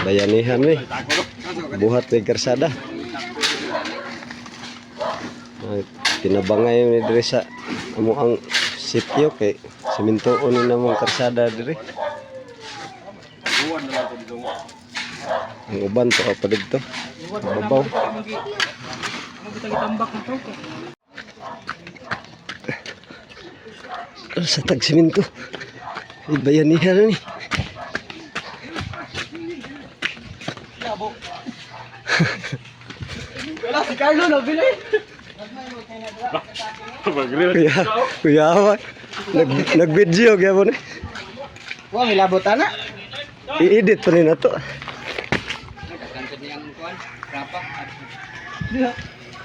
Bayanihan ni. Buhat ni karsada. Ay, tinabangay ni diri sa amo ang sityo kay simintoon ni namong karsada diri. Ang uban to pa didto. Babaw. Sa tag siminto. Ay, bayanihan na ni. Wala si Carlo na bili. Kuya, kuya, nag-video gyapon ni. Wa milabot ana. I-edit pa ni nato. Kantod niyang kuan, rapa.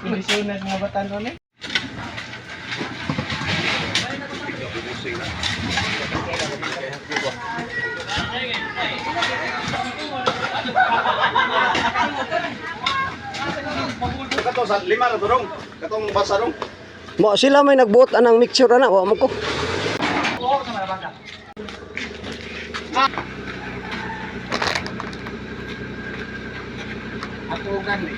Binisyon na mga batan ron eh. Kato sa lima na to dong. Katong basa dong. Mo sila may nagbuot anang mixture ana, wa mo ko. Atugan eh.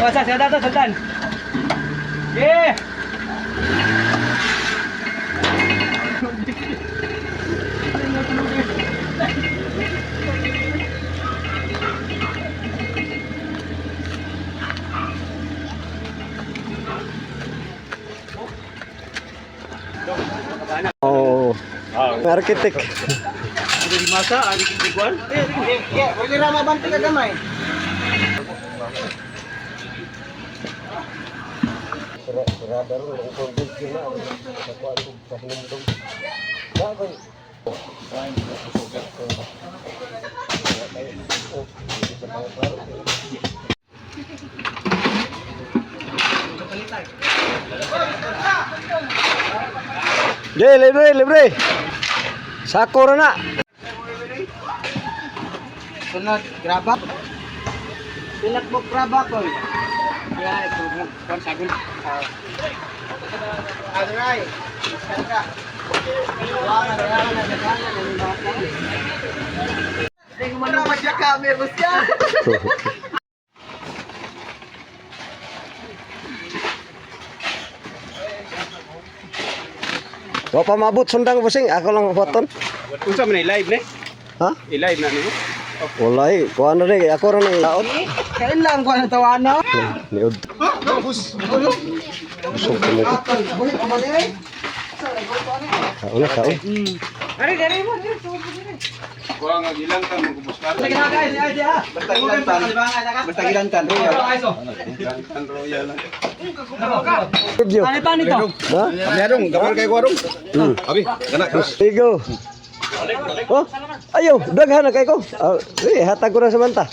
Oh, sa sa dato sultan. Yeah. Oh. Architect. Ari masa, ari kiguan. Yeah, pwede ra mabante ka gamay. Sira ron ang kong video na sa kuan ko pahinumdum. Wa ba? Jay, libre, libre. Sako ra na. Sunod, graba. Pinakbok graba ko. Yeah, ito mo kon sagun. Adray. Ka. Wala na camera siya. Wa pa maabot sundang busing, ako lang buhaton. Unsa man live ni? Ha? I-live na nimo. Walay, kuan na ni, ako ra ni laot. Kain lang ko ang tawana. Niud. Busog ko mo. Buhit pa ba ni? Kaon na, kaon. Ari, dari mo, dari mo. Kuha nga gilang ka magubos ka. Basta gilantan. Basta gilantan. Gilantan royal. Video. Ano pa nito? Ha? Abi dong, gawal kay kuha dong. Abi, kana. Igo. Oh, ayo, daghan na kay ko. Ah, eh, hatag ko na sa manta.